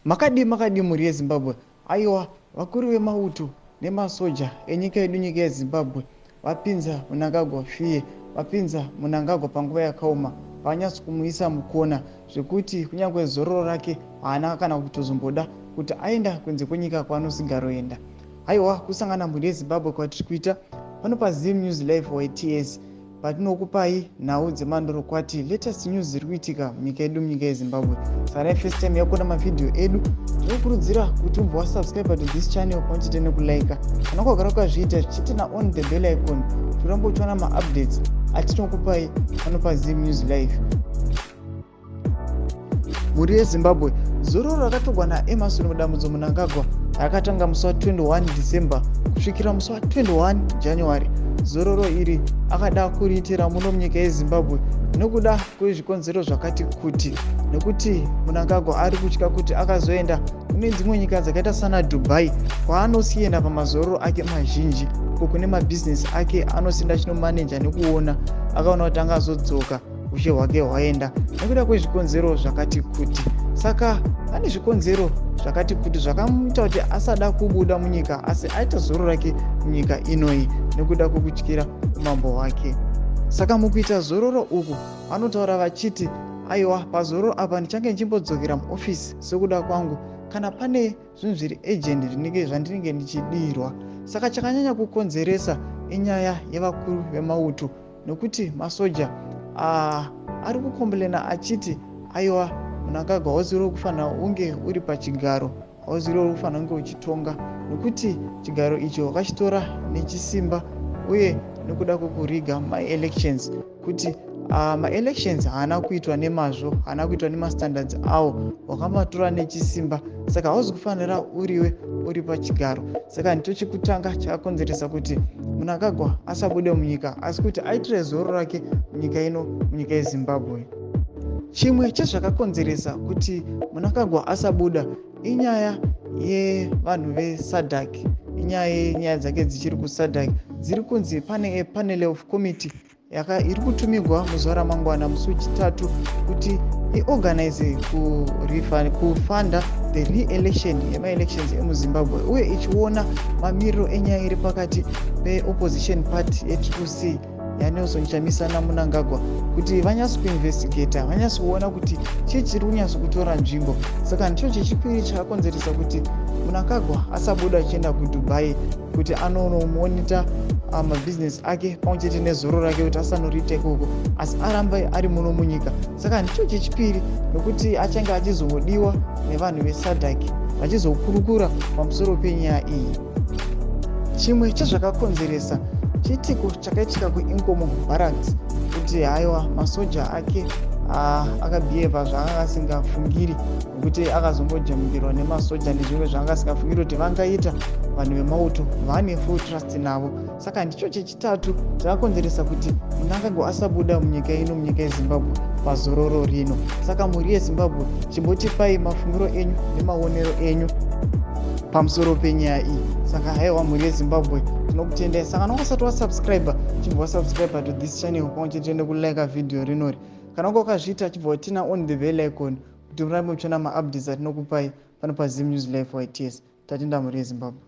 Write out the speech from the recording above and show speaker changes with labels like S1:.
S1: Makadii makadii mhuri yeZimbabwe? Aiwa, vakuru vemauto nemasoja enyika yedu, nyika yeZimbabwe, vapinza Mnangagwa fear, vapinza Mnangagwa panguva yakaoma, vanyatso kumuisa mukona zvekuti kunyange zororo rake haana kana kutozomboda kuti aenda kunze kwenyika kwaanosigaroenda. Aiwa, kusangana mhuri yeZimbabwe kwatiri kuita pano paZim News Live YTS, patinokupai nhau dzemandorokwati, latest news dziri kuitika munyika yedu, munyika yeZimbabwe. Saka dai first time yakuona mavhidhiyo edu, tinokurudzira kuti ubva wasubscribe to this channel pamwe chete nekulike. Kana kwagara ukazviita, zvichiturn on the bell icon, toramba uchiona maupdates atinokupai pano paZim News Live. Mhuri yeZimbabwe, zororo rakatorwa naEmmerson Mudambudzo Mnangagwa rakatanga musi wa21 December kusvikira musi wa21 January. Zororo iri akada kuriitira muno munyika yeZimbabwe nekuda kwezvikonzero zvakati kuti, nekuti Mnangagwa ari kutya kuti akazoenda kune dzimwe nyika dzakaita sana Dubai, kwaanosienda pamazororo ake mazhinji, uko kune mabhizinesi ake anosienda achinomaneja nekuona, akaona kuti angazodzoka ushe hwake hwaenda nekuda kwezvikonzero zvakati kuti. Saka pane zvikonzero zvakati kuti zvakamuita kuti asada kubuda munyika, asi aita zororo rake munyika inoi nekuda kwekutyira umambo hwake. Saka mukuita zororo uku, vanotaura vachiti, "Aiwa, pazororo apa ndichange ndichimbodzokera muofisi sekuda kwangu kana pane zvinhu zviri urgent zvinenge zvandinenge ndichidirwa." Saka chakanyanya kukonzeresa inyaya yevakuru vemauto, nekuti masoja ari kucomplaina achiti, "Aiwa, Mnangagwa, hauziri kufanira unge uri pachigaro, hauziri uri kufanira kunge uchitonga, nekuti chigaro icho wakachitora nechisimba uye nekuda kwekuriga maelections, kuti maelections haana kuitwa nemazvo, haana kuitwa nemastandards awo, wakamatora nechisimba, saka hauzi kufanira uriwe uri pachigaro." Saka ndicho chekutanga chakakonzeresa kuti Mnangagwa asabude munyika, asi kuti aitire zororo rake munyika ino, munyika yeZimbabwe. Chimwe chezvakakonzeresa kuti Mnangagwa asabuda inyaya yevanhu veSADC, inyaya yenyaya dzake dzichiri kuSADC. Dziri kunzi pane panel of committee iri kutumigwa muzuva ramangwana, musi wechitatu, kuti iorganize kufunda the re-election yemaelections emuZimbabwe, uye ichiona mamiriro enyaya iri pakati peopposition party yeTriple C yaNelson Chamisa naMnangagwa, kuti vanyatso kuinvestigata, vanyatso kuona kuti chii chiri kunyatso kutora nzvimbo. Saka ndicho chechipiri chakakonzeresa kuti Mnangagwa asabuda achienda kuDubai kuti anonomonita mabhizinesi ake pamwe chete nezororo rake, kuti asanoriita ikoko, asi arambe ari muno munyika. Saka ndicho chechipiri, nokuti achange achizodiwa nevanhu veSADC vachizokurukura pamusoro penyaya iyi. Chimwe chezvakakonzeresa chiitiko chakaitika kuInkomo Barracks, kuti haiwa, masoja ake akabhihevha zvaanga asingafungiri, nekuti akazombojambirwa nemasoja nezvimwe zvaanga asingafungiri kuti vangaita. Vanhu vemauto vane full trust navo. Saka ndicho chechitatu chakakonzeresa kuti Mnangagwa asabuda munyika ino, munyika yeZimbabwe, pazororo rino. Saka mhuri yeZimbabwe, chimbotipai mafungiro enyu nemaonero enyu pamusoro penyaya iyi. Saka haiwa, mhuri yeZimbabwe, tinokutendai. Saka kana usati wasubscribe, chibva wasubscribe to this channel pamwe chete nekulike vhidhiyo rinori. Kana unga ukazviita, chibva waturn on the bell icon kuti murambe muchiona maupdates atinokupai pano paZim News Life YTS. Tatenda, mhuri yeZimbabwe.